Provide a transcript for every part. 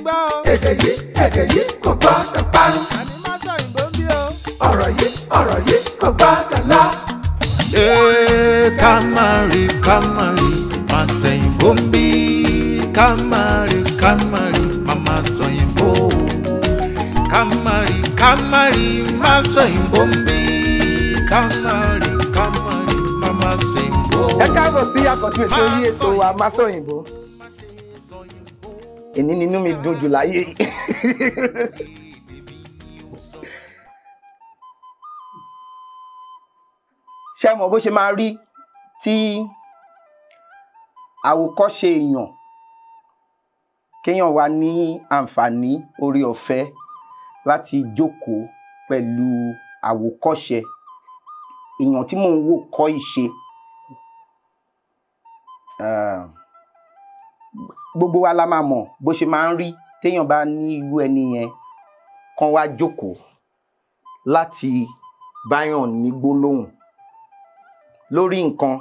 Èdè yìí, èdè yìí kò gbọ́dọ̀ parun. Ọ̀rọ̀ yìí, ọ̀rọ̀ yìí kò gbọ́dọ̀ lọ. Ká má rí, ká má rí, má sẹ̀yìnbó ń bí. Ká má rí, ká má rí, má má sọ̀yìnbó. Ká má rí, ká má rí, má sọ̀yìnbó ń bí. Ká má rí, ká má rí, má má sẹ̀yìnbó. Ẹ káàbọ̀ sí àkọ́tún ètò yìí, ètò wa Masòyìnbó. Èní nínú mi dùn jù láyé. Ṣé ẹ mọ̀ bó ṣe máa rí tí àwòkọ́ṣe èèyàn kéèyàn wá ní àǹfààní orí ọ̀fẹ́ láti jókòó pẹ̀lú àwòkọ́ṣe èèyàn tí mò ń wò kọ́ ìṣe. Gbogbo wa la máa mọ̀ bó ṣe máa ń rí téèyàn bá ní irú ẹni yẹn kan wá jókòó láti báyàn ní gbólóhùn lórí nǹkan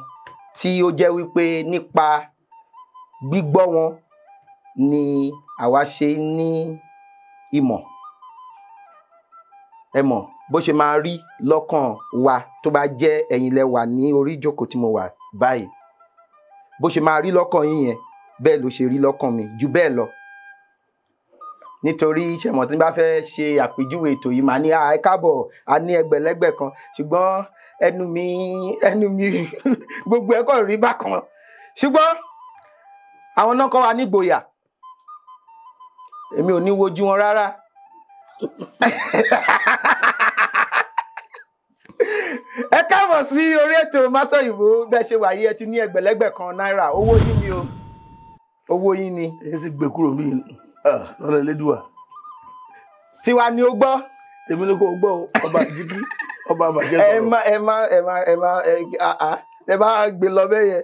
tí ó jẹ́ wípé nípa gbígbọ́ wọn ni àwa ṣe ní ìmọ̀. Ẹ mọ̀ bó ṣe máa rí lọ́kàn wa tó bá jẹ́ ẹ̀yin lẹ wà ní orí ìjókòó tí mo wà báyìí, bó ṣe máa rí lọ́kàn yín yẹn bẹ́ẹ̀ ló ṣe rí lọ́kàn mi jù bẹ́ẹ̀ lọ. Nítorí ṣẹ̀mọ̀ tí n bá fẹ́ ṣe àpèjúwe ètò yìí màá ní ẹ káàbọ̀, a ní ẹgbẹ̀lẹ́gbẹ̀ kan, ṣùgbọ́n ẹnu mi gbogbo ẹ kàn rí bákan. Ṣùgbọ́n àwọn náà kọ́ wa nígboyà, èmi ò ní wojú wọn rárá. Ẹ káàbọ̀ sí orí ètò Masòyìnbó. Bẹ́ẹ̀ ṣe wà yìí, ẹ ti ní ẹgbẹ̀lẹ́gbẹ̀ kan náírà, owó yín ni o, owó yín ni. Èyí sì gbé kúrò mí lọ́dọ̀ Elédùà. Tiwa ni ó gbọ́. Tèmi ni kò gbọ́, ọba jíkí, ọba àbàjẹ́ sọ̀rọ̀. Ẹ má ẹ má ẹ má ẹ ẹ bá gbé lọ bẹ́ẹ̀ yẹn.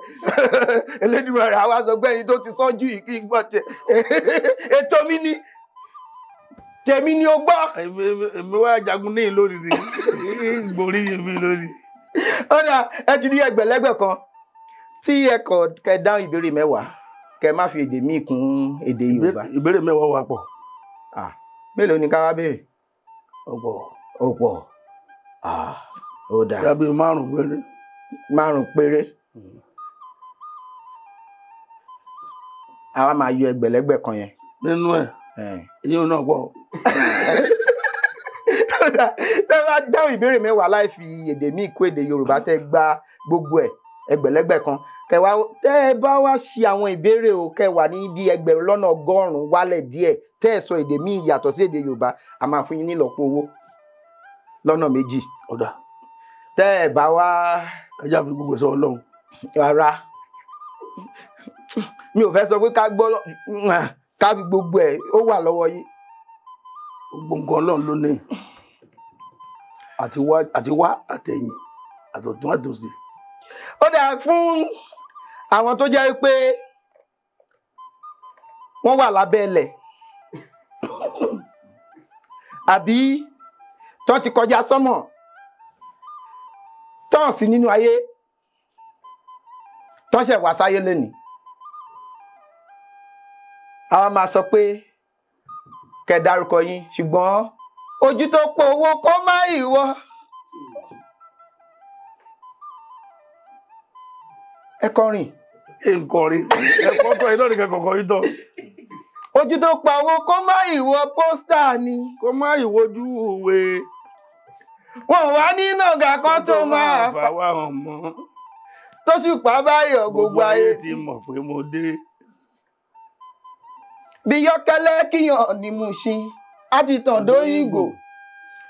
Elédùmarè àwa sọ pé ẹni tó ti sọ́jú yìí kí n gbọ́ tẹ. Ètò mi ni, tèmi ni ó gbọ́. Èmi wá jagun ní ìlórí ni, gbòrí mi lórí. Ó dà, ẹ ti ní ẹgbẹ̀lẹ́gbẹ̀ kan tí ẹ kọ kẹ dáhùn ìbéèrè mẹ́wàá, kẹ má fi èdè míì kún èdè Yorùbá. Ìbéèrè mẹ́wàá wà pọ̀. Mélòó ni ká wá béèrè? Ọ̀pọ̀. Ọ̀pọ̀. Ó dà. Tàbí márùn péré. Márùn péré. Àwa máa yọ ẹgbẹ̀lẹ́gbẹ̀ kan yẹn. Nínú ẹ̀. Ìyẹn náà pọ̀. Tẹ́ bá dáhùn ìbéèrè mẹ́wàá láì fi èdè míì kún èdè Yorùbá, tẹ́ gba gbogbo ẹ̀ ẹgbẹ̀lẹ́gbẹ̀ kan. Kẹwàá tẹ́ ẹ bá wá ṣe àwọn ìbéèrè o, kẹwàá ní bí 1,100,000 wálẹ̀ díẹ̀, tẹ́ ẹ sọ èdè míì yàtọ̀ sí èdè Yorùbá, a máa fún yín ní ìlọ́po owó lọ́nà méjì. Ó dà. Tẹ́ ẹ bá wá. Ẹ já fi gbogbo sọ Ọlọ́run. Rárá, mi ò fẹ́ sọ pé ká gbọ́, ká fi gbogbo ẹ̀, ó wà lọ́wọ́ yín. Gbogbo nǹkan Ọlọ́run ló ní, àti wá àtẹ̀yìn àtọ̀tún àtòsì. Ó dà, fún àwọn tó jẹ́ pé wọ́n wà lábẹ́ ilẹ̀ àbí tó ti kọjá sọ́mọ̀ tán sí nínú ayé, tó ṣẹ̀ wá sáyé lónìí, àwa máa sọ pé kẹ́ dárúkọ yín, ṣùgbọ́n ojú tó pọ̀ owó kó má ìwọ. Ẹ kọrin. Ẹ ń kọrin. Ẹ kọ́tọ̀ iná nìkan kọ̀ọ̀kan yìí tán. Ojú tó pa owó kó má ìwọ pósítà ni. Kó má ìwojú òwe. Wọn wá ní nàgà kan tó máa fà wá hàn mọ́. Tó sì pa báyọ̀ gbogbo ayé ti mọ̀ pé mo dé. Bí yọ́kẹ́lẹ́ kíyàn ní Mushin, á ti tàn dóyìnbó.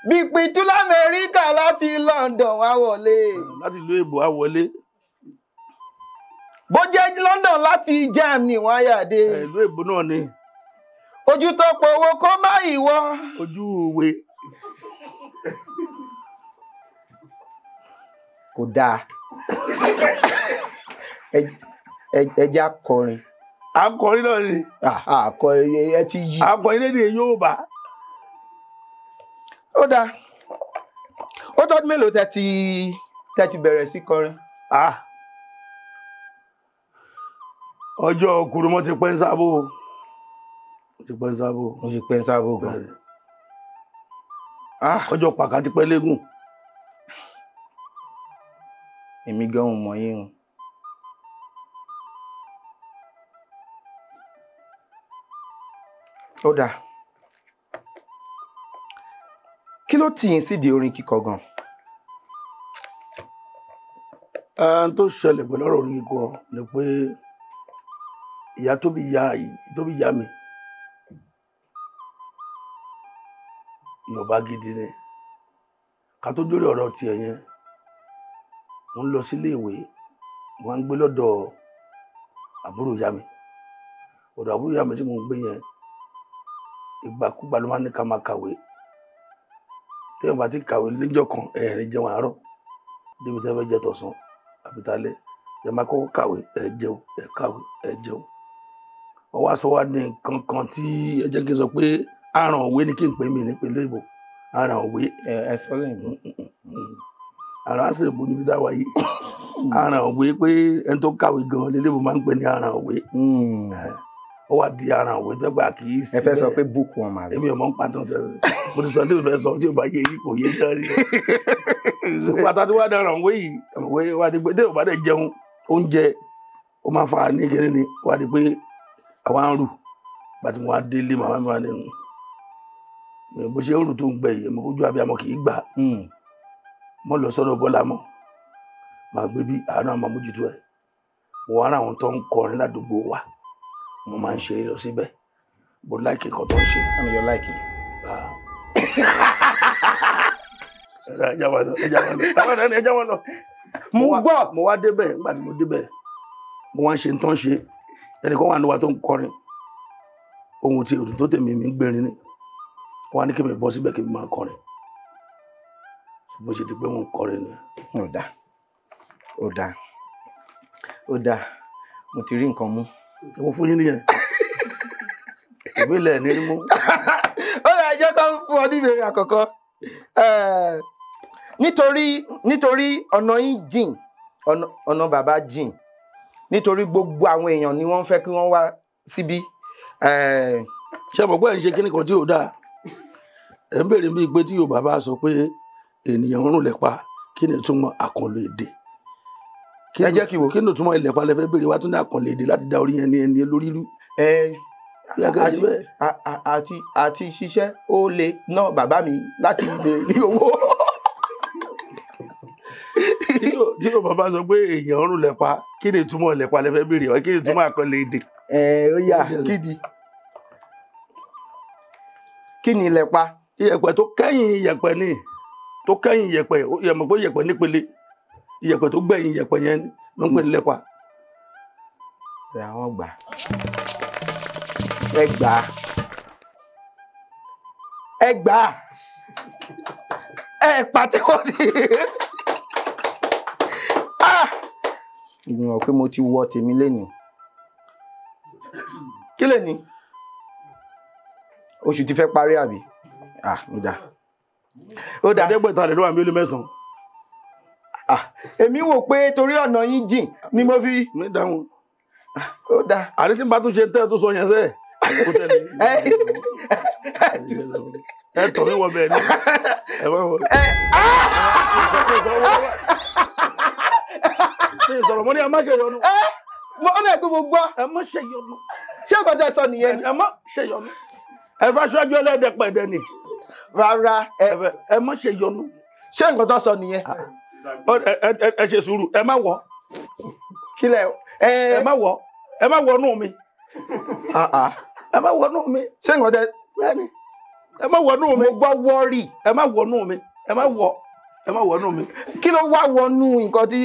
Bí pitú l'Amẹ́ríkà láti London wá wọlé. Láti ìlú èbó á wọlé. Bó jẹ́ London láti Germany wọ́n á yàdé. Ìlú èbó náà ni. Ojú tó powó kó má ìwọ. Ojú òwe. Kò dáa. Ẹ jẹ́ akọrin. Akọrin náà ni. Akọ ẹ ti yí. Akọrin lédè Yorùbá. Ó dáa. Ó tọ́dún mélòó tẹ́ ti bẹ̀rẹ̀ sí kọrin? Ọjọ́ Kúrúmọ́ ti pẹ́ ń sábò. Mo ti pẹ́ ń Sábó. Mo ti pẹ́ ń Sábó gan. Ọjọ́ pàkà ti pẹ́ légùn. Èmi gan ò mọ̀ yín o. Ó dáa. Kí ló tì yín sídìí orin kíkọ gan? Ohun tó ṣẹlẹ̀ pẹ̀lú ọ̀rọ̀ orin kíkọ ni pé ìyá tó bí ìyá mi Yorùbá gidi ni. Ká tó dórí ọ̀rọ̀ tiẹ̀ yẹn, mo ń lọ sílé ìwé, mo máa ń gbé lọ́dọ̀ àbúrò ìyá mi. Ọ̀dọ̀ àbúrò ìyá mi tí mo ń gbé yẹn, ìgbàkúgbà ló máa ń ní ká máa kàwé. Téèyàn bá ti kàwé níjọ́ kan, ẹ̀rín jẹun àárọ̀ débi tẹ́ fẹ́ jẹ tọ̀sán àbí talẹ́. Ẹ máa kọ́kọ́ kàwé, ẹ jẹun, ẹ kàwé, ẹ jẹun. Wọ́n wá sọ wá ní nǹkan kan tí ẹ jẹ́ kí n sọ pé àrùn òwe ni kí n pè mí ní pẹ̀lú ìbò. Àrùn òwe. Ẹ sọ lẹ́yìn. Àrùn á sì bú níbi táwa yìí. Àrùn òwe pé ẹni tó kàwé gan-an lélẹ́bù máa ń pè ní àrùn òwe. Ó wá di àrùn òwe tó gbà kì í sí. Ẹ fẹ́ sọ pé book wọn màrí. Èmi ò mọ̀ ń pa tán tẹ́lẹ̀. Mo ti sọ ní ìfẹ́ sọ tí ò bá yé yìí kò yé dárí. Pàtàkì wá dára òwe yìí, òwe wá di pé téèyàn bá dẹ̀ jẹun oúnjẹ ó máa fa ní kiri ni wá di pé àwa ń rù. Bàtí mo wá délé màmá mi wá nínú. Bó ṣe ń rù tó ń gbẹ yìí, mo kójú abiyamọ kì í gbà. Mo lọ sọ́dọ̀ Bọ́lá mọ́. Màá gbé bí àánú àmọ́ mójútó ẹ̀. Mo wá rà àwọn tó ń kọrin ládùúgbò wa. Mo máa ń ṣeré lọ síbẹ̀. Mo láìkì nǹkan tó ń ṣe. Àmì yọ láìkì. Ẹ já wọn lọ. Mo gbọ́. Mo wá débẹ̀, nígbà tí mo débẹ̀, mo wá ń ṣe tán ṣe. Ẹnìkan wà ní wa tó ń kọrin. Ohun tí òdùn tó tèmi mi ń gbérin ni. Wọ́n á ní kí mi bọ́ síbẹ̀ kí mi máa kọrin. Bó ṣe di pé mo ń kọrin ni. Ó dáa, ó dáa, ó dáa, mo ti rí nǹkan mú. Mo fún yín nìyẹn. Ìbílẹ̀ ní rí mú. Ó yá, jẹ́ ká fún ọ ní ìbéèrè àkọ́kọ́. Nítorí ọ̀nà yín jìn, ọ̀nà bàbá jìn, nítorí gbogbo àwọn èèyàn ni wọ́n fẹ́ kí wọ́n wá síbí. Ṣé mo gbọ́ ẹ̀ ń ṣe kíní kan tí ò dáa? Ẹ̀ ń béèrè bíi pé tí Yorùbá bá sọ pé ènìyàn ń rùn lẹ́pa, kí ni ìtumọ̀ àkànlò èdè? Ẹ jẹ́ kí n wò. Kí ni ìtumọ̀ ìlẹ̀pa lẹ fẹ́ béèrè wá tún ní àkànlò èdè láti dá orí yẹn ní ẹni lórí rú? Àti ṣiṣẹ́ ó le ná bàbá mi láti lè rí owó. Tí Yorùbá bá sọ pé èèyàn ń rùn lẹ́pa, kí ni ìtumọ̀ ìlẹ̀pa lẹ fẹ́ béèrè wá? Kí ni ìtumọ̀ àkànlò èdè? Ó yá, kí ni ìlẹ̀pa? Iyẹ̀pẹ̀ tó kẹ́yìn iyẹ̀pẹ̀ ni, tó kẹ́yìn iyẹ̀pẹ̀, yẹ̀mọ̀ pé iyẹ̀pẹ̀ nípele, iyẹ̀pẹ̀ tó gbẹ̀yìn iyẹ̀pẹ̀ yẹn ló ń pè ní lẹ́pa. Ẹ àwọn gbà. Ẹ gbà. Ẹ gbà. Ẹ pàtẹ́wọ́ ni. Ìgbìmọ̀ pé mo ti wọ tèmi lénìí. Kí lè ní? Oṣù ti fẹ́ parí àbí? Ó dáa. Ó dáa. Ẹ̀ẹ́dẹ́gbẹ̀ta rẹ̀ ló wà mílíọ̀nù mẹ́sàn-án. Èmi wò pé torí ọ̀nà yín jìn ni mo fi. Mi dáhùn. Ó dáa. Àní tí n bá tún ṣe tẹ́ ẹ tó sọ yẹn sẹ́ẹ̀. Ẹ tọ̀ mí wọ bẹ́ẹ̀ ni. Ẹ bá wọ. Sọ̀rọ̀ mo ní ẹ má ṣe yọnu. Mo ní ẹ̀gbọ́n mo gbọ́. Ẹ má ṣe yọnu. Ṣé ọkọ̀ tẹ sọ nìyẹn ni? Ẹ má ṣe yọnu. Ẹ fẹ́ aṣáájú ẹlẹ́dẹ̀pẹ̀dẹ̀ ni. Rárá. Ẹ má ṣe yọnu. Ṣé nǹkan tó sọ nìyẹn? Ẹ ṣe sùúrù, ẹ má wọ̀. Kílẹ̀ ẹ má wọ̀, ẹ má wọ̀ nù mi. Ẹ má wọ̀ nù mi. Ṣé nǹkan tẹ. Bẹ́ẹ̀ni. Ẹ má wọ̀ nù mi. Mo gbọ́ wọ́ọ̀rì. Ẹ má wọ̀ nù mi. Ẹ má wọ̀. Ẹ má wọ̀ nù mi. Kí ló wá wọnú nǹkan tí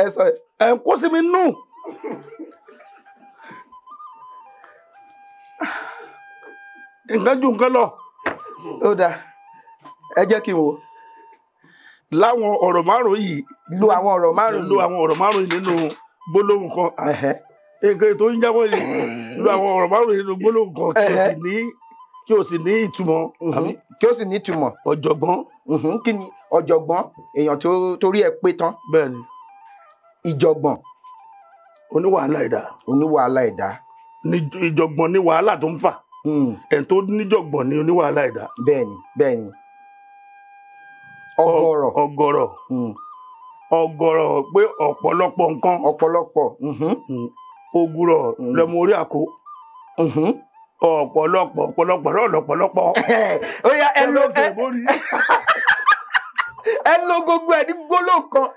ẹ sọ? Ẹ ń kó sí mi nù. Nǹkan ju nǹkan lọ. Ó dáa, ẹ jẹ́ kí n wò. Láwọn ọ̀rọ̀ márùn-ún yìí. Lo àwọn ọ̀rọ̀ márùn-ún yìí. Lo àwọn ọ̀rọ̀ márùn-ún yìí nínú gbólóhùn kan. Nǹkan ètò ń jábọ̀ yìí. Lo àwọn ọ̀rọ̀ márùn-ún yìí nínú gbólóhùn kan kí o sì ní ìtumọ̀. Kí o sì ní ìtumọ̀. Ọ̀jọ̀gbọ́n. Kí ni ọ̀jọ̀gbọ́n? Èèyàn tó torí ẹ̀ pé tán. Bẹ́ẹ̀ni. Ìjọ̀gbọ̀n. Oníwàhálà ẹ̀dá. Oníwàhálà ẹ̀dá. Ìjọ̀gbọ̀n ni wàhálà tó ń fà. Ẹni tó níjọ̀gbọ̀n ni oníwàhálà ẹ̀dá. Bẹ́ẹ̀ni bẹ́ẹ̀ni. Ọ̀gọ̀rọ̀. Ọ̀gọ̀rọ̀. Ọ̀gọ̀rọ̀ pé ọ̀pọ̀lọpọ̀ nǹkan. Ọ̀pọ̀lọpọ̀. Ògùrọ̀ lọmọ orí àkó. Ọ̀pọ̀lọpọ̀ ọ̀pọ̀lọpọ̀ náà lọ̀pọ̀lọpọ̀. Ó yá ẹ lo ẹ lo gbogbo ẹ ní gbólóhùn kan.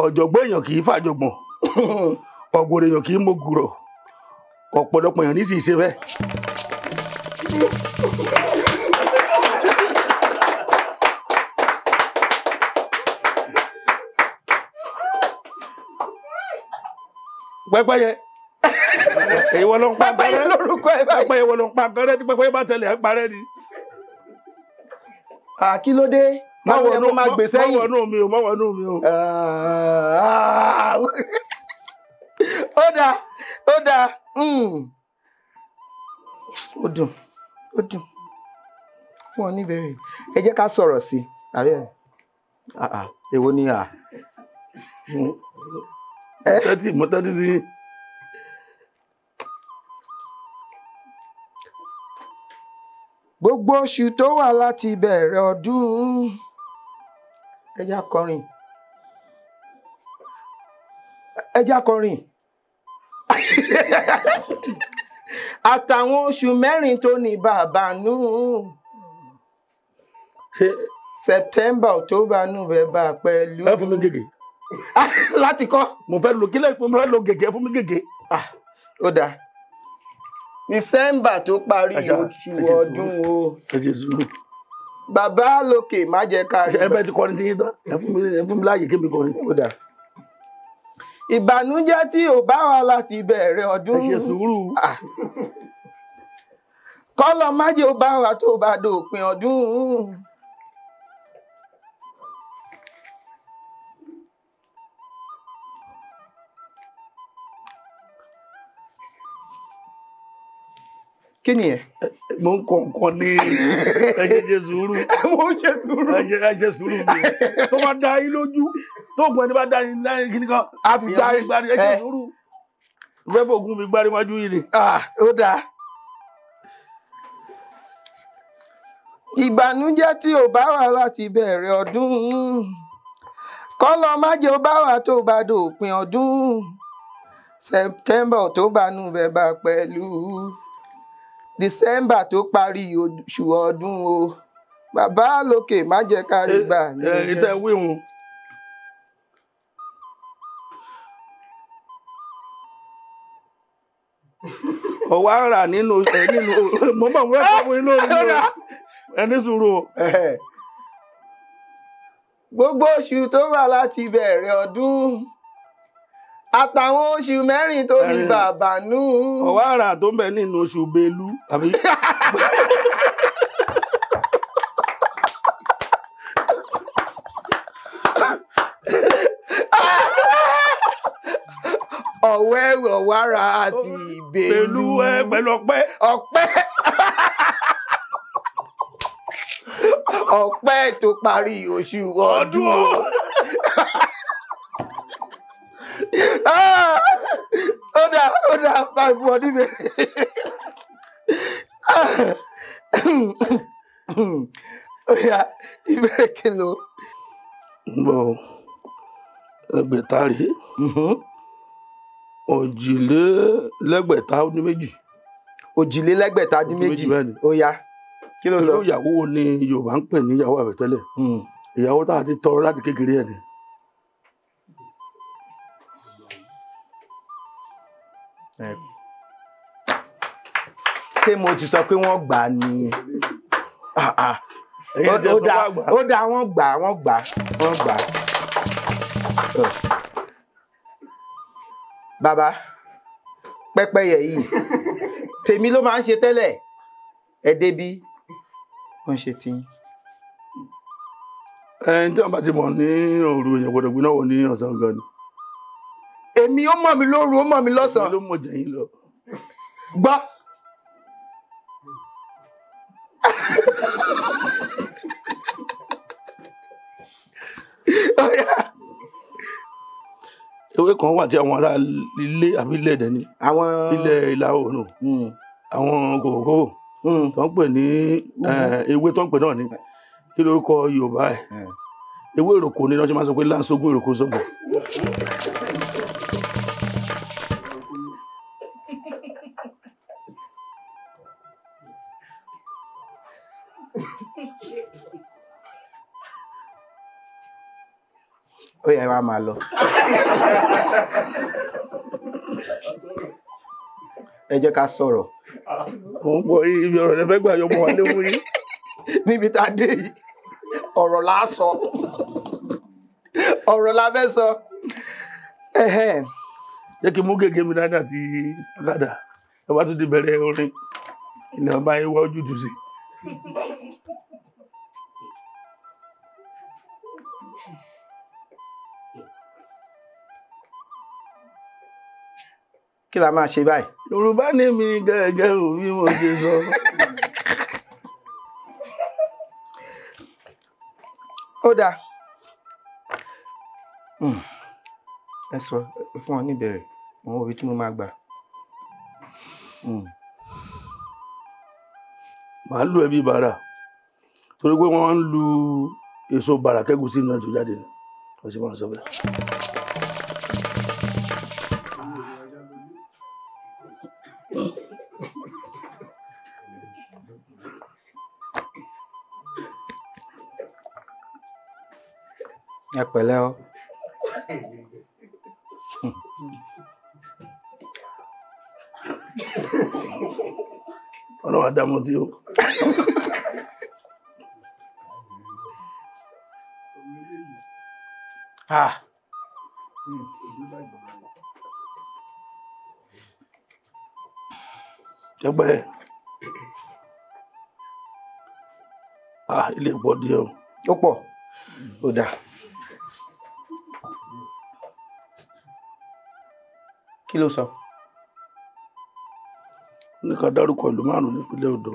Ọ̀jọ̀gbọ́n èèyàn kì í fàjọgbọ̀n, ọ̀gọ̀rọ̀ èèyàn kì í mọ̀gùrọ̀, ọ̀pọ̀lọpọ̀ èèyàn ní sì ṣe bẹ́ẹ̀. Pẹ́pẹ́yẹ èyí wọ́n ló ń pa pẹ́pẹ́yẹ lórúkọ ẹ báyìí. Pẹ́pẹ́yẹ wọ́n ló ń pa gẹ́rẹ́ tí pẹ́pẹ́yẹ bá tẹ̀lé ẹ parẹ́ ni. Kí ló dé? Báwo ni mo máa gbé sẹ́yìn? Má wọnú mi o, má wọnú mi o. Ó dáa, ó dáa. Ó dùn, ó dùn. Fún ọ níbẹ̀rẹ̀. Ẹ jẹ́ ká sọ̀rọ̀ sí i. Àbí ẹ̀? Èwo ni à? Tẹ́tí mo tẹ́tí sí i. Gbogbo oṣù tó wà láti bẹ̀rẹ̀ ọdún. Ẹ jẹ́ á kọrin. Ẹ jẹ́ á kọrin. Àtàwọn oṣù mẹ́rin tó ní bàbá nù. Ṣé September, October, November pẹ̀lú. Ẹ fún mi gègé. Láti kọ́. Mo fẹ́ lo kílẹ̀, mo fẹ́ lo gègé, fún mi gègé. Ó dáa. December tó parí oṣù ọdún o. Ẹ ṣe sùúrù. Bàbá lókè má jẹ́ ká rí. Ẹ bẹ́ẹ̀ ti kọrin tí yín tán. Ẹ fún mi láàyè kí mi kọrin. Ó dáa. Ìbànújẹ́ tí ò bá wa láti bẹ̀rẹ̀ ọdún. Ẹ ṣe sùúrù. Kọ́lọ̀ má jẹ́ ó bá wa tó bá dòpin ọdún. Kí ni ẹ? Mo ń kọ nǹkan ní ẹ ṣe sùúrù. Mo ń ṣe sùúrù. Ẹ ṣe sùúrù mi. Tó bá dá yín lójú, tó ògùn ẹni bá dá yín láyé kíní kan. A fi gbárí. Ẹ ṣe sùúrù. Fẹ́ fògùn mi gbárí wájú yìí ni. Ó dáa. Ìbànújẹ́ tí ò bá wà láti bẹ̀rẹ̀ ọdún. Kọ́lọ̀ má jẹ́ ó bá wà tó bá dòpin ọdún. September, October, November pẹ̀lú December tó parí oṣù ọdún o. Bàbá lókè má jẹ́ ká rí gbà ní. Ìtẹ́ wíhun. Ọwọ́ ara nínú nínú mo bá wọn fẹ́ fún yín lórí ẹni sùúrù o. Gbogbo oṣù tó wà láti bẹ̀rẹ̀ ọdún àtàwọn oṣù mẹ́rin tó ní bàbá nù. Ọwọ́ ara tó ń bẹ nínú oṣù Bélú àbí. Ọ̀wẹ́ ọ̀wára àti Bélú. Pẹ̀lú ọpẹ́. Ọpẹ́. Ọpẹ́ tó parí oṣù ọdún. Ó dáa, ó dáa, báyìí fún ọ níbẹ̀. Ó yá, ìbéèrè kìlọ̀. Bọ̀ ẹgbẹ̀ta rèé. 2,482. 2,482. Ó yá. Kí ló sọ? Ìyàwó wo ni Yorùbá ń pè ní ìyàwó àbẹ̀tẹ́lẹ̀? Ìyàwó tá a ti tọrọ láti kékeré ẹ̀ ni. Ṣé mo ti sọ pé wọ́n gbà ni? Ó dáa, wọ́n gbà, wọ́n gbà, wọ́n gbà. Bàbá, pẹ́pẹ́yẹ yìí, tèmi ló máa ń ṣe tẹ́lẹ̀. Ẹ débí, wọ́n ṣe tí. Ẹni tí wọ́n bá ti mọ̀ ní òru èèyàn gbọ́dọ̀ gbiná wò ní ọ̀sán gan ni. Èmi ó mọ̀ mí lóru, ó mọ̀ mí lọ́sàn-án. Èmi ló mọ̀ jẹ̀yìn lọ. Gbọ́. Ewé kan wà tí àwọn ará ilé àbí ilé ẹ̀dẹ̀ ni. Àwọn ilẹ̀ ìlà oòrùn. Àwọn kòkòkò tó ń pè ní ewé tó ń pè náà ni. Kí lórúkọ Yorùbá ẹ̀? Ewé ìrókò ni wọ́n ṣe máa ń sọ pé láǹsógún ìrókò sọ̀gbọ̀n. Ó yẹ wá máa lọ. Ẹ jẹ́ ká sọ̀rọ̀. Mo ń gbọ́ ibi ọ̀rọ̀ rẹ fẹ́ gbà yọmọ wa léwu yín. Níbi tá a dé yìí, ọ̀rọ̀ la sọ. Ọ̀rọ̀ la fẹ́ sọ. Jẹ́ kí n mú gègé mi dání àti ọ̀kadà. Ẹ bá tún ti bẹ̀rẹ̀ orin. Ilẹ̀ ọba yín wá ojútùú sí. Kí la máa ṣe báyìí? Yorùbá ní mi gẹ́gẹ́ ò bí mo ṣe sọ. Ó dáa. Ẹ sọ fún ọ níbẹ̀rẹ̀, mo wo ibi tí mo máa gbà. Màá lu ẹbí bàrà torí pé wọ́n ń lu èso bàrà kẹ́gùsí náà tó jáde ni wọ́n sì máa ń sọ bẹ́ẹ̀. Ẹ pẹ̀lẹ́ o. Ọlọ́run á dá mọ́ sí o. Ah. Ẹgbẹ́ ah ilé pọ̀ díẹ̀ o. Ó pọ̀. Ó dáa. Kí ló sọ? Ó ní ká dárúkọ ìlú márùn-ún nípínlẹ̀ Oǹdó.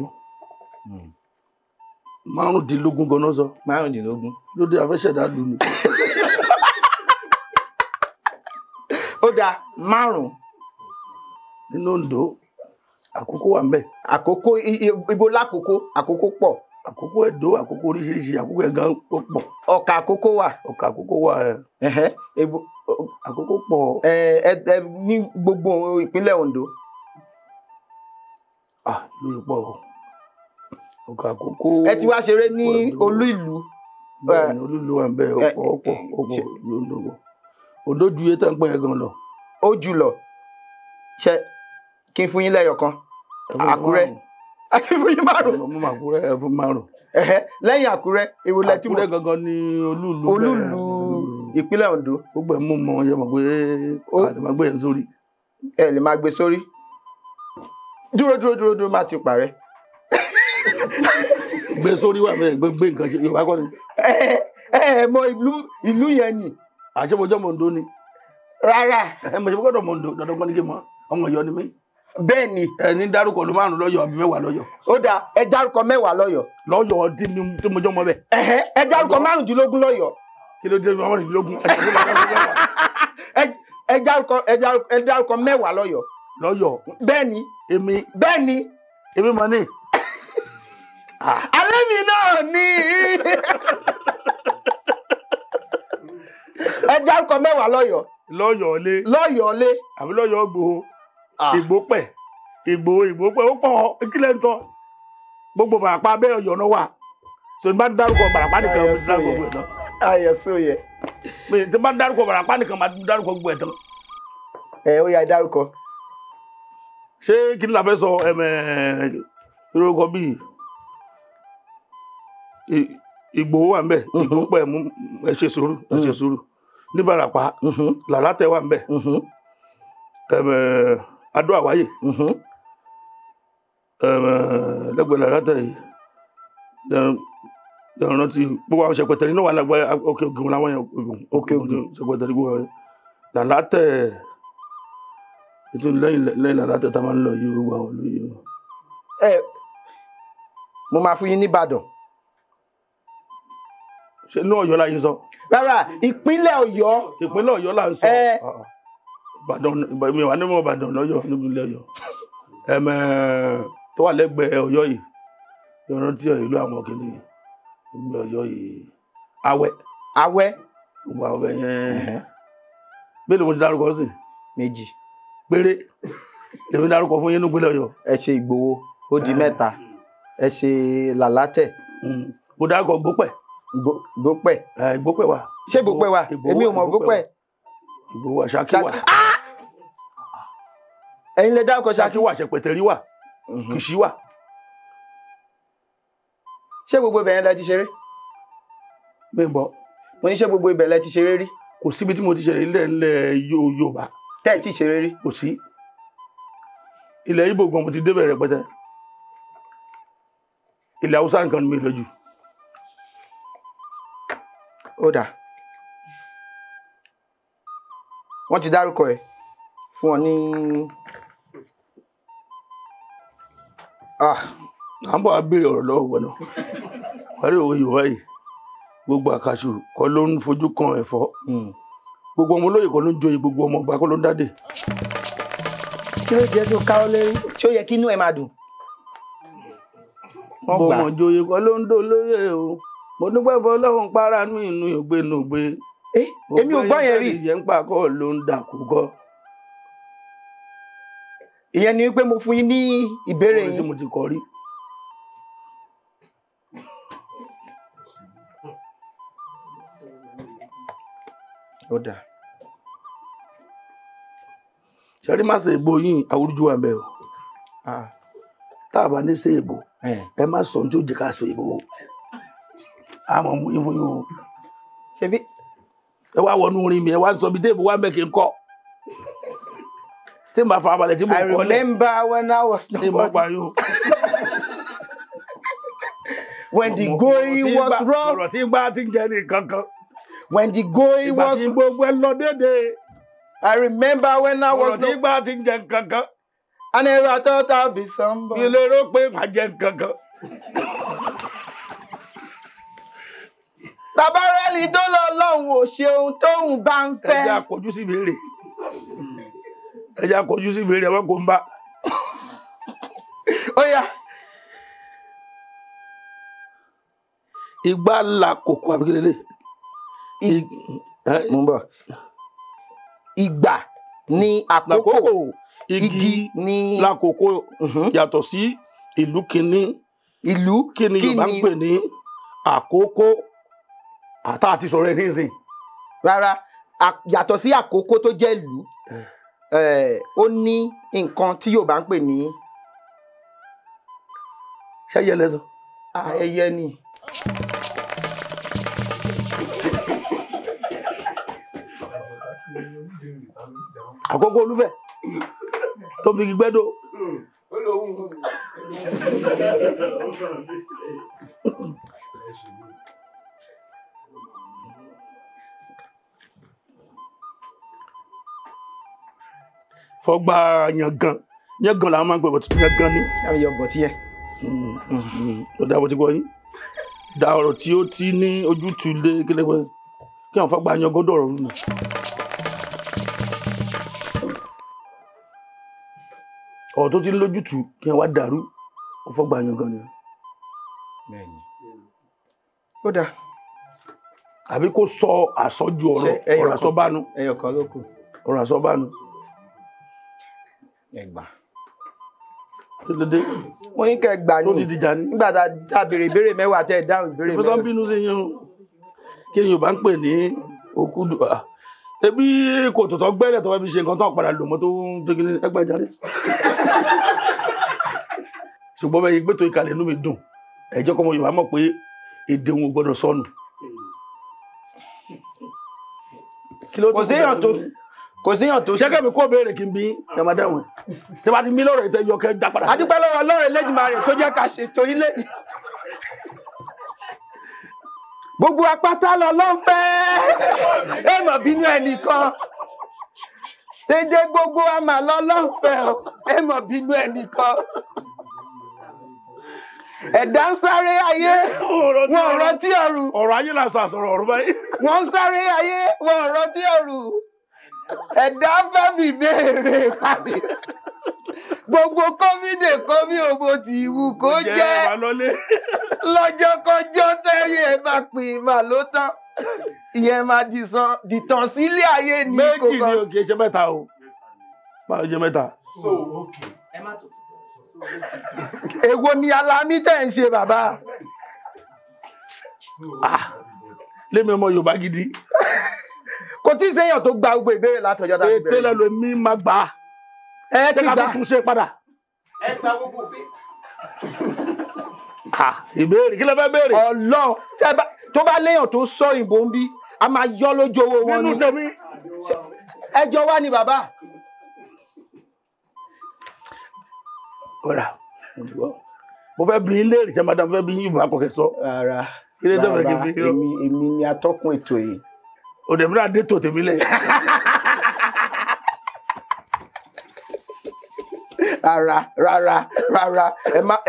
15 gan-an sọ. 15. Lóde àfẹ́sẹ̀dá lù mí. Ó dáa, 5. Nínú Oǹdó, Àkókó wà ńbẹ̀. Àkókó ibo lákòókó? Àkókó pọ̀. Àkókó Ẹdó, Àkókó oríṣiríṣi, Àkókó Ẹ̀gán ó pọ̀. Ọ̀kà Àkókó wà. Ọ̀kà Àkókó wà ẹ̀. Àkókó pọ̀. Ní gbogbo ìpínlẹ̀ Oǹdó. Ah, ìlú yìí pọ̀ o. Ọ̀kà Àkókó. Ẹ ti wá ṣeré ní olú ìlú. Bẹ́ẹ̀ni, olú ìlú wà ńbẹ̀, ọ̀pọ̀ ọ̀pọ̀ ọ̀pọ̀ ìlú Oǹdó pọ̀. Oǹdó ju iye tá ń pè yẹn gan lọ. Ó jù lọ. Ṣé kí n fún yín lẹ́yọ̀ kan? Àkúrẹ́. Kí n fún yín 5. Mo máa Àkúrẹ́, ẹ fún 5. Lẹ́yìn Àkúrẹ́, èwo lẹ tí mo. Àkúrẹ́ gangan ni olú ìlú. Olú ìlú ìpínlẹ̀ Oǹdó. Gbogbo ẹ̀ mú mọ yẹ mọ̀ pé a lè máa gbé yẹn sórí. Ẹ lè máa gbé sórí. Dúró dúró dúró dúró má ti parẹ́. Gbé sórí wà bẹ́ẹ̀ gbé nǹkan ṣe Yorùbá kọ́ ni. Ẹ mọ ìlú yẹn ni. Àṣé mo jẹ́ mọ̀ Oǹdó ni. Rárá. Ẹ mọ̀ ṣe gbọ́dọ̀ mọ̀ Oǹdó dandan kọ́ ni kí n mọ̀ ọmọ Ọ̀yọ́ ni mí. Bẹ́ẹ̀ ni. Ẹ ní dárúkọ ìlú 5 lọ́yọ̀ àbí 10 lọ́yọ̀. Ó dáa, ẹ dárúkọ 10 lọ́yọ̀. Lọ́yọ̀ tí mo jọ́ mọ bẹ́ẹ̀. Ẹ dárúkọ 15 lọ́yọ̀. Kí ló dé 15? Ẹ dárúkọ 10 lọ́yọ̀. Lọ́yọ̀. Bẹ́ẹ̀ ni. Èmi. Bẹ́ẹ̀ ni. Èmi mọ̀ ní. Alẹ́ mi náà ni. Ẹ dárúkọ 10 lọ́yọ̀. Lọ́yọ̀ lé. Lọ́yọ̀ lé. Àbí lọ́yọ̀ Ìgbòho. Ìgbòpẹ̀. Ìgbòpẹ̀ ó pọ̀ kílẹ̀ ń tọ́. Gbogbo Bàràpá bẹ́ẹ̀ Ọ̀yọ́ náà wà. So ní bá dárúkọ Bàràpá nìkan mo dárúkọ gbogbo ẹ̀ tán. Ayọ̀ sóye. Tí bá dárúkọ Bàràpá nìkan máa dárúkọ gbogbo ẹ̀ tán. Ẹ ó yá dárúkọ. Ṣé kí ni la fẹ́ sọ lórúkọ bíi Ìgbòho wà ńbẹ̀, Ìgbòpẹ̀ mú ẹ ṣe sùúrù, ẹ ṣe sùúrù. Ní Bàràpá, Làlátẹ̀ wà ńbẹ̀. Adó Àwáyè. Lẹ́gbẹ̀ẹ́ Làlátẹ̀ yìí. Rántí gbogbo àwọn Ṣẹpẹtẹrí náà wà lágbàá Òkè Ògùn làwọn yẹn Òkè Ògùn Ṣẹpẹtẹrí gbogbo àwọn Làlátẹ̀ ètò lẹ́yìn Làlátẹ̀ tá a máa ń lọ yìí gbogbo àwọn ìlú yìí. Ẹ mo máa fún yín ní Ìbàdàn. Ṣé inú Ọ̀yọ́ la yín sọ? Rárá, ìpínlẹ̀ Ọ̀yọ́. Ìpínlẹ̀ Ọ̀yọ́ là ń sọ. Ìbàdàn, mi wà ní mọ̀ Ìbàdàn lọ́yọ̀ níbi ilẹ̀ Ọ̀yọ́. Ẹ̀mẹ̀ tó wà lẹ́gbẹ̀ẹ́ Ọ̀yọ́ yìí, ìrántí ìlú àwọn kìíní ìlú Ọ̀yọ́ yìí. Awẹ́. Awẹ́. Gbogbo Awẹ́ yẹn. Mélòó mo ti dárúkọ sí? Méjì. Péré. Lèmi dárúkọ fún yín nípínlẹ̀ Ọ̀yọ́. Ẹ ṣe Ìgbòho, ó di mẹ́ta. Ẹ ṣe Làlátẹ̀. Mo dárúkọ Gbópẹ̀. Gbópẹ̀. Ìgbópẹ̀ wà. Ṣé Gbópẹ̀ wà? Èmi ò mọ̀ Gbópẹ̀. Ìgbòho wà, Ṣakí wà. Ẹ̀yin lè dárúkọ Ṣakí wà, Ṣẹ̀pẹ̀tẹ̀rí wà, Kìṣí wà. Ṣé gbogbo ibẹ̀ yẹn lẹ ti ṣeré? Mi gbọ́. Mo ní ṣé gbogbo ibẹ̀ lẹ ti ṣeré rí? Kò síbi tí mo ti ṣeré ilẹ̀ ilẹ̀ Yorùbá. Tẹ́ ẹ̀ ti ṣeré rí? Kò sí. Ilẹ̀ Ìgbò gan mo ti débẹ̀ rẹpẹtẹ. Ilẹ̀ Haúsá nìkan ni mi lójú. Ó dà. Wọ́n ti dárúkọ ẹ̀ fún ọ ní. À ń bọ̀ wá béèrè ọ̀rọ̀ lọ́wọ́ wọn náà. Wàá rí òwe Yorùbá yìí. Gbogbo àkàṣù kọ́ ló ń fojú kan ẹ̀fọ́. Gbogbo ọmọ olóyè kọ́ ló ń joyè, gbogbo ọmọ ọba kọ́ ló ń dádè. Kí ló jẹ́ tó káwọ́ lérí? Ṣé ó yẹ kí inú ẹ máa dùn? Gbogbo ọmọ joyè kọ́ ló ń dolóyè o. Mo dúpẹ́ fọlọ́run para nú inú ìgbénúgbé. Èmi ò gbọ́ yẹn rí. Ìyẹn ń pa kọ́ ló ń dàkú kọ́. Ìyẹn ni wípé mo fún yín ní ìbéèrè yín. Orin tí mo ti kọ rí. Ó dà. Ṣẹ́rí má ṣe èbó yín àwùjọ wa bẹ́ẹ̀ o. Tá a bá ní ṣe èbó, ẹ má sọ ohun tí ó jẹ́ ká sọ èbó o. A mọ̀ mú yín fún yín o. Ṣebí. Ẹ wá wọnú orin mi, ẹ wá sọ bí téèbù wá mẹ́ kí n kọ́. Tí n bá fara balẹ̀ tí mo kọ́ lẹ̀. I remember when I was nobody. When the going was rough. Ọ̀rọ̀ tí gbá ti ń jẹ́ ní kankan. When the going was. Ìgbà tí gbogbo ẹ lọ déédéé. I remember when I was Ọ̀rọ̀ tí gbá ti ń jẹ kankan. I never thought I'd be somebody. Mi lè rò pé màá jẹ kankan. Tabarẹ́lì tó lọ lọ́hùn ò ṣe ohun tóun bá ń fẹ́. Ẹ jẹ́ àkọjú sí ìbéèrè. Ẹ jẹ́ àkọjú sí ìbéèrè, ẹ kò ń bá. Ó yá. Ìgbà la kòkó àbí kí lélẹ̀? Mo ń bọ̀. Ìgbà ní àkókò. Igi ní lákòókò yàtọ̀ sí ìlú kìíní. Ìlú kìíní Yorùbá ń pè ní àkókò. Àtà àti sọ̀rọ̀ ẹ̀ nísìn. Rárá, yàtọ̀ sí àkókò tó jẹ́ ìlú, ó ní nǹkan tí Yorùbá ń pè ní. Ṣé ẹyẹ lẹ sọ? Ẹyẹ ni. Àkókò Olúfẹ̀ tó fi gbẹ́dọ̀. Fọgbà yangan yangan làwọn máa ń pè bọ̀ yangan ni. Láwọn yọ bọ̀ tí yẹ. Ó dá bó ti gbọ́ yín. Da ọ̀rọ̀ tí ó ti ní ojútùú lé kílẹ̀ pẹ́ kí àwọn fọgbà yangan dọ̀rọ̀ rú ni. Ọ̀rọ̀ tó ti ń lójútùú kí wọ́n wá dàrú ó fọgbà yangan ni. Ó dá. Àbí kó sọ àsọjù ọ̀rọ̀ ọ̀rọ̀ àsọbánu. Ẹyọ kan ló kù. Ọ̀rọ̀ àsọbánu. Ẹgbà. Kí ló dé? Mo ní kẹ́ gbà ní. Tó ti dìjà ní. Nígbà tá a béèrè ìbéèrè mẹ́wàá tẹ́ ẹ dáhùn ìbéèrè mẹ́wàá. Ìbí tó ń bínú sí yín o. Kí ni Yorùbá ń pè ní òkúdù? Ebi kò tòótọ́ gbẹ́lẹ̀ tó fẹ́ fi ṣe nǹkan tó ń padà lò mọ́ tó ń fi kíní ẹgbẹ́ jáde. Ṣùgbọ́n bẹ́ẹ̀ gbé tó ìkàlẹ̀ inú mi dùn. Ẹ jẹ́ kọ́mọ Yorùbá mọ̀ pé èdè wọn ò gbọ́dọ̀ sọnù. Kò séèyàn tó kò síyàn tó ṣe. Ṣé kẹ́mi kó béèrè kí n bí ẹ máa dáhùn tí bá ti mí lọ́rọ̀ ìtẹ́ yọ kẹ́ dá padà. A dúpẹ́ lọ́wọ́ Ọlọ́run Elédùmarè tó jẹ́ ká ṣètò ilé. Gbogbo apáta lọ ló ń fẹ́ ẹ mọ̀ bínú ẹnìkan. Dédé gbogbo àmà lọ ló ń fẹ́ ẹ mọ̀ bínú ẹnìkan. Ẹ̀dá ń sáré ayé, wọn ò rántí ọ̀run. Ọ̀rọ̀ ayé là ń sọ àsọ̀rọ̀ ọ̀run báyìí. Wọ́n ń sáré ayé, wọn ò rántí ọ̀run. Ẹ̀dá fẹ́ mi béèrè pàdé. Gbogbo kọ́mídè kọ́mí ògbó ti wù kó jẹ́. Lọ́jọ́kọjọ́ tẹ́yẹ bá pè mà ló tán. Ìyẹn máa dìtàn sílé ayé ní kò Méjì ni o, kì í ṣe mẹ́ta o. Báwo jẹ mẹ́ta? So okay. Èwo ni alámí tẹ̀ ń ṣe bàbá? Lémi ọmọ Yorùbá gidi. Kò tí ì séèyàn tó gba gbogbo ìbéèrè látọjọ́ tá a ti bẹ̀rẹ̀. Ètè lẹ́nu mi máa gbà á. Ẹ ti Ṣé ká gbà. tún tún ṣe padà? Ẹ gba gbogbo ìbéèrè. Ìbéèrè kí lẹ fẹ́ béèrè? Ọlọ́run tó bá léèyàn tó sọ òyìnbó ń bí, a máa yọ́ lójú owó wọn ni. Nínú tèmi. Ẹjọ́ wá ni bàbá. Ọ̀rà, mo ti gbọ́. Mo fẹ́ bi yín léèrè, ṣé madam fẹ́ bi yín Yorùbá kọ̀kẹ́ sọ? Rárá, Kí ló dé fẹ́ kí n rárá, fi yọ? èmi ni atọ́kùn ètò yìí. Òdè mi náà dé tò tèmi lẹ̀. Rárá, rárá, rárá,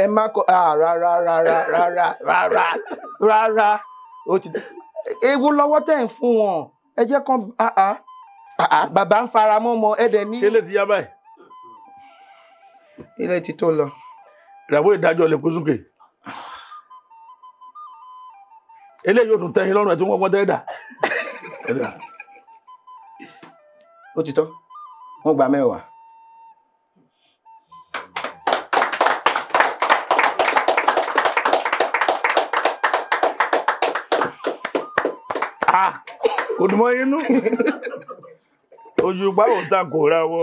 ẹ má kọ, rárá, rárá, rárá, rárá, rárá. Ó ti ewu lọ́wọ́ tẹ̀ ń fún wọn. Ẹ jẹ́ kán, bàbá ń fara mọ́ ọmọ ẹ dẹ̀ ní. Ṣé ilé ti yá báyìí? Ilé ti tó lọ. Ìràwọ̀ ìdájọ́ lè kó sókè. Eléyìí yóò tún tẹ́yìn lọ́rùn ẹ̀ tí wọ́n gbọ́n tẹ́ dà. Ó ti tọ́, wọ́n gba 10. Kò dùn mọ́ inú. Òṣùpá ò ta kò ra wọ.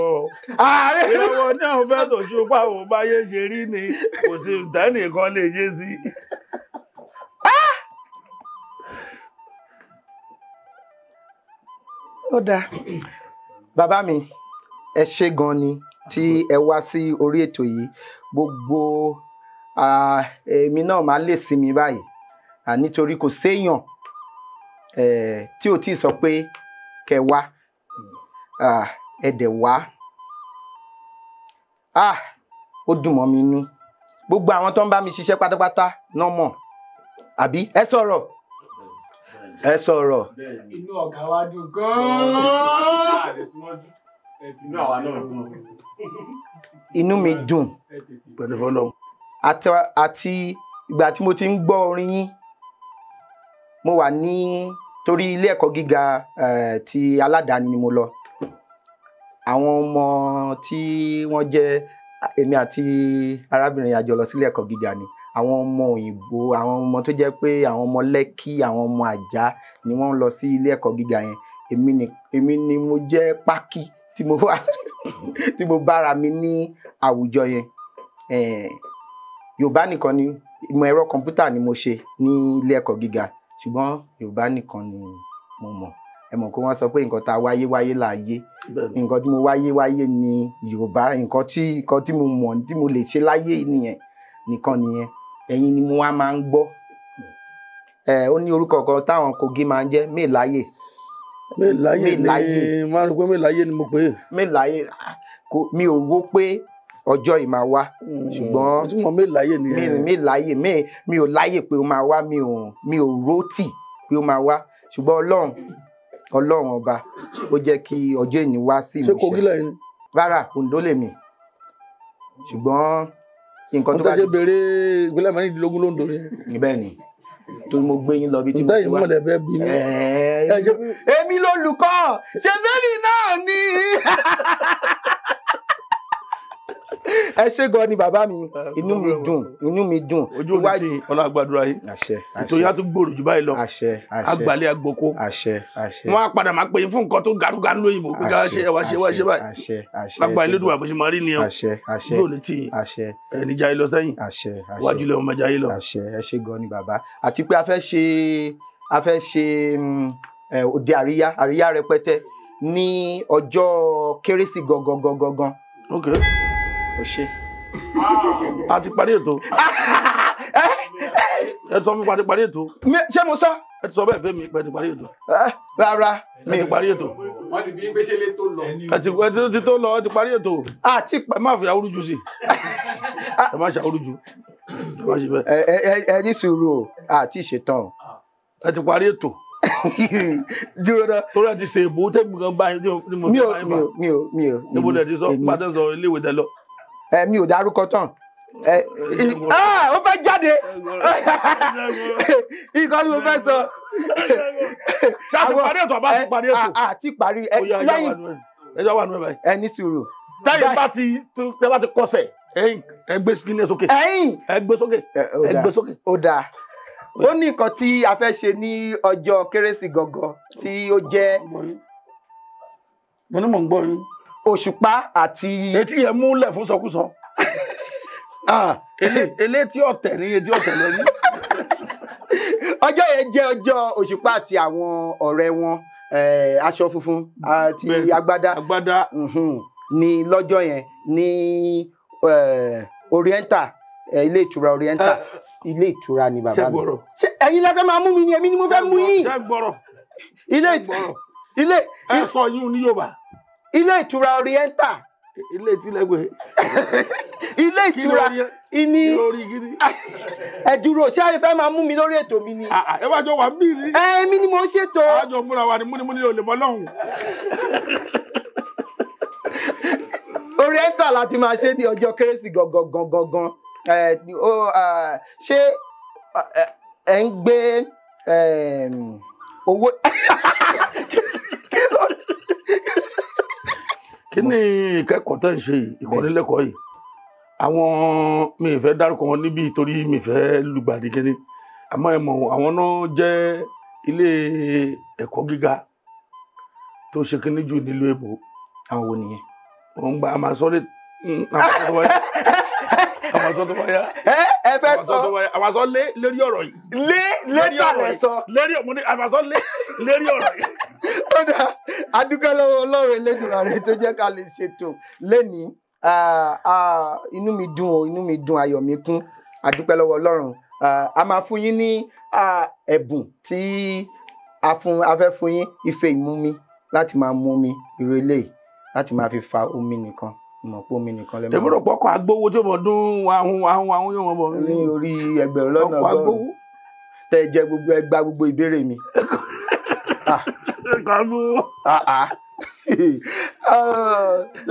Ìràwọ̀ náà fẹ́ tòṣùpá ò báyé ṣe rí ni kò sí ìtẹ́nìkan lè ṣe sí. Ó dáa. Bàbá mi, ẹ ṣé gan ni tí ẹ wá sí orí ètò yìí. Gbogbo èmi náà máa lè sinmi báyìí. Nítorí kò séèyàn tí ò tí ì sọ pé kẹ́ wá. Ẹ dẹ̀ wá. Ó dùn mọ́ mi inú. Gbogbo àwọn tó ń bá mi ṣiṣẹ́ pátápátá náà mọ̀. Àbí ẹ sọ̀rọ̀. Ẹ sọ̀rọ̀. Inú ọ̀gá wa dùn gan-an. Inú àwa náà dùn. Inú mi dùn. Pẹ̀lú fọlọ́run. Àti ìgbà tí mo ti ń gbọ́ orin yín, mo wà ní torí ilé ẹ̀kọ́ gíga ti aládàáni ni mo lọ. Àwọn ọmọ tí wọ́n jẹ́ èmi àti arábìnrin àjọ lọ sílé ẹ̀kọ́ gíga ni. Àwọn ọmọ òyìnbó, àwọn ọmọ tó jẹ́ pé àwọn ọmọ Lẹ́kí, àwọn ọmọ Àjá ni wọ́n ń lọ sí ilé ẹ̀kọ́ gíga yẹn. Èmi ni mo jẹ́ pákí tí mo wà tí mo bára mi ní àwùjọ yẹn. Yorùbá nìkan ni ìmọ̀ ẹ̀rọ kọ̀ǹpútà ni mo ṣe ní ilé ẹ̀kọ́ gíga, ṣùgbọ́n Yorùbá nìkan ni mo mọ̀. Ẹ mọ̀ pé wọ́n sọ pé nǹkan tá a wáyé wáyé là yé. Nǹkan tí mo wáyé wáyé ni Yorùbá, nǹkan tí mo mọ̀ tí mo lè ṣe láyé nìyẹn nìkan nìyẹn. Ẹ̀yin ni mo wá máa ń gbọ́. Ó ní orúkọ kan táwọn Kogi máa ń jẹ́, Mẹ́láyè. Mẹ́láyè ni máa ń rò pé Mẹ́láyè ni mo pè é. Mẹ́láyè, mi ò wò pé ọjọ́ yìí máa wá, ṣùgbọ́n ìtumọ̀ Mẹ́láyè ni Mẹ́láyè, mi ò láyè pé ó máa wá, mi ò rótì pé ó máa wá, ṣùgbọ́n Ọlọ́run ọba ó jẹ́ kí ọjọ́ ìní wá sí ìmúṣẹ. Ṣé Kogi lẹ́yìn? Rárá, Oǹdó lèmi. Ṣùgbọ́n nǹkan tó bá ṣe béèrè ìpínlẹ̀ 16 lóńdó ni. Bẹ́ẹ̀ ni, tó mo gbé yín lọ bí tí mo ti wá. Ǹtẹ́ ìmọ̀lẹ̀ fẹ́ bí mi. Èmi lolùkọ́, ṣe bẹ́ẹ̀ni náà ni. Ẹ ṣé gan ni bàbá mi, inú mi dùn, inú mi dùn. Ojú òní tí Ọlọ́run gbàdúrà yìí. Àṣẹ, àṣẹ. Ètò yá tún gbòòrò jù báyìí lọ. Àṣẹ, àṣẹ. Àgbàlẹ̀ àgbòko. Àṣẹ, àṣẹ. Wọ́n á padà máa pè yín fún nǹkan tó garúgà ń lóyìnbó pé ká ṣe ẹwà ṣe wá ṣe báyìí. Àṣẹ, àṣẹ. Lágbà Elédùà bó ṣe máa rí nìyẹn. Àṣẹ, àṣẹ. Ojú òní tí Àṣẹ. ẹni jayé lọ sẹ́yìn. Àṣẹ, àṣẹ. Wájú lẹ́wọ̀n máa jayé lọ. Àṣẹ, ẹ ṣé gan ni bàbá. Àti pé a fẹ́ ṣe òde àríyá, àríyá rẹpẹtẹ ní ọjọ́ Kérésì gangan gangan gan. Ok. O ṣé. A ti parí ètò. Ẹ sọ fún mi pé a ti parí ètò. Ṣé mo sọ? Ẹ ti sọ bẹ́ẹ̀ fẹ́ mi pé ẹ ti parí ètò. Rárá. Ẹ ti parí ètò. Wọ́n ti bí ń gbéṣẹ́ lé tó lọ. Ẹ ti tó lọ, ẹ ti parí ètò. Àti ẹ má fi àwùrúju sí. Ẹ má ṣe àwùrúju. Ẹ ní sùúrù o, àti ìṣetán o. Ẹ ti parí ètò. Dúró náà. Torí ẹ ti ṣe èbó tẹ́mi gan báyìí tí mo fi báyìí fà. Mi ò. Níbo lẹ ti sọ pátá sọ iléèwé tẹ lọ. Ẹ mi ò dárúkọ tán. Ó fẹ́ jáde. Nǹkan ni mo fẹ́ sọ. Ṣé a ti parí ètò àbá ti parí ètò? Àti parí lẹ́yìn. Ẹ jọ wà nù ẹ báyìí. Ẹ ní sùúrù. Táyì bá ti tẹ bá ti kọsẹ̀ ẹ gbé skinny sókè. Ẹ̀yìn. Ẹ gbé sókè. Ẹ gbé sókè. Ó dáa. Ó ní nǹkan tí a fẹ́ ṣe ní ọjọ́ kérésì gangan tí ó jẹ́. Mo ní mò ń gbọ́ yín. Òṣùpá àti. Etí yẹn múlẹ̀ fún sọkúsọ. Elétí ọ̀tẹ̀ ní etí ọ̀tẹ̀ lẹ́nu. Ọjọ́ yẹn jẹ́ ọjọ́ òṣùpá àti àwọn ọ̀rẹ́ wọn, aṣọ funfun àti agbádá. Agbádá. Ní lọ́jọ́ yẹn ní Oriental, ilé ìtura Oriental. Ilé ìtura ni bàbá mi. Ṣé ẹ̀yin lẹ fẹ́ máa mú mi ni? Èmi ni mo fẹ́ mú yín. Ṣé gbọ́rọ̀? Ilé ilé. Ẹ sọ yín ní Yorùbá. Ilé ìtura Oriental. Ilé ìtura gbé. Ilé ìtura ìní. Ẹ dúró, ṣé ẹ fẹ́ máa mú mi lórí ètò mi ni? Ẹ wá jọ wà mí ni. Ẹ mi ni mo ń ṣètò. Àjọ múra wa ni múnimúni ò lè mọ lọ́hùn. Oriental láti máa ṣe ní ọjọ́ kérésì gangan gangan gan. Ṣé ẹ ń gbé owó. Kí ni ìkẹ́kọ̀ọ́ tẹ́ ń ṣe ìkọ́nilẹ́kọ̀ọ́ yìí? Àwọn mi ì fẹ́ dárúkọ wọn níbí torí mi fẹ́ lùgbàdì kínní, àmọ́ ẹ mọ̀ àwọn náà jẹ́ ilé ẹ̀kọ́ gíga tó ṣe kínní jù nílùú èbó. Àwọn wo nìyẹn? Wọ́n ń gba àmàsọ́lé àmàsọ́ tó wáyà. Ẹ fẹ́ sọ àmàsọ́ lé lérí ọ̀rọ̀ yìí. Lé létà lẹ sọ. Lérí mo ní àmàsọ́ lé lérí ọ̀rọ̀ yìí. Ó dà, adúgbò lọ́wọ́ Ọlọ́run Elédùmarè tó jẹ́ ká lè ṣètò lénìí. Inú mi dùn o, inú mi dùn, ayọ̀ mi kún. Adúpẹ́ lọ́wọ́ Ọlọ́run. A máa fún yín ní ẹ̀bùn tí a fẹ́ fún yín, ife ìmumi láti máa mú omi irú eléyìí, láti máa fi fa omi nìkan. Mọ̀ pé omi nìkan lè máa. Èmi rò pé ọkọ̀ agbowó tí ó mọ̀ dún ahun ahun ahun yóò mọ̀ bọ̀. Ní orí 1,000,000 tẹ jẹ gbogbo ẹgbà gbogbo ìbéèrè mi.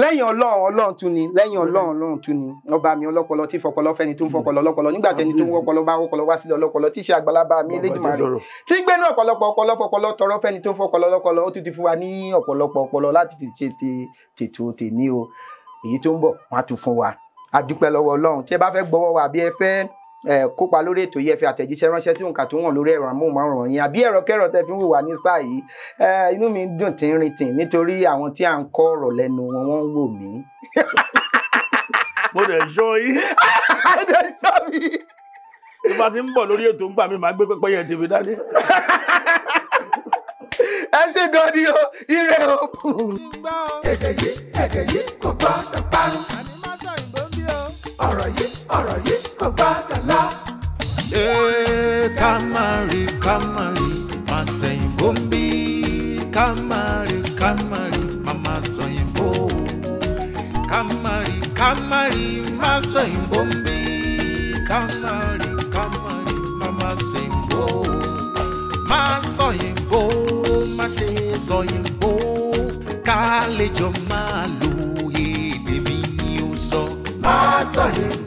Lẹ́yìn Ọlọ́run, Ọlọ́run tún ni. Lẹ́yìn Ọlọ́run, Ọlọ́run tún ni. Ọba mi ọlọ́pọlọ tí fọpọlọ fẹ́ni tó ń fọpọlọ ọlọ́pọlọ nígbà tẹni tó ń wọpọlọ bá wọpọlọ wá sílẹ̀ ọlọ́pọlọ tí í ṣe àgbàlagbà mi Elédùmarè tí gbénú ọ̀pọ̀lọpọ̀ ọpọlọ fọpọlọ tọrọ fẹ́ni tó ń fọpọlọ ọlọ́pọlọ. Ó tún ti fún wa ní ọ̀pọ̀lọpọ̀ ọpọlọ láti ti ṣe tètò tèní o. Èyí tó ń bọ̀ wọ́n á tún fún wa. A dúpẹ́ lọ́wọ́ Ọlọ́run. Tí ẹ bá fẹ́ gbọ́wọ́ wa àbí ẹ fẹ́ kópa lórí ètò yìí, ẹ fi àtẹ̀jíṣẹ́ ránṣẹ́ sí òǹkà tó wọ̀n lórí ẹ̀rọ amóhùnmáwòrán yín àbí ẹ̀rọ kẹ́rọ tẹ́ fi ń wò wá ní sáà yìí. Inú mi ń dùn tí ń rìn tì nítorí àwọn tí à ń kọ́ ọ̀rọ̀ lẹ́nu wọn, wọ́n ń wò mí. Mo dẹ̀ ṣọ́ yín. Mo dẹ̀ ṣọ́ mi. Tí bá ti ń bọ̀ lórí ètò ń gbà mí, màá gbé pẹ́pẹ́yẹ tèmi dání. Ẹ ṣe gan ni o, ire o. Èdè yìí kò gbọ́dọ̀ parun. Ọ̀rọ̀ yìí kò gbọ́dọ̀ lọ. Ká má rí má sẹ̀yìnbó ń bí. Ká má rí má má sọ̀yìnbó. Ká má rí má sọ̀yìnbó ń bí. Ká má rí má má sẹ̀yìnbó. Má sọ̀yìnbó, má ṣe sọ̀yìnbó. Ká lè jọ máa lo èdè mi ni ó sọ. Má sọ̀yìnbó.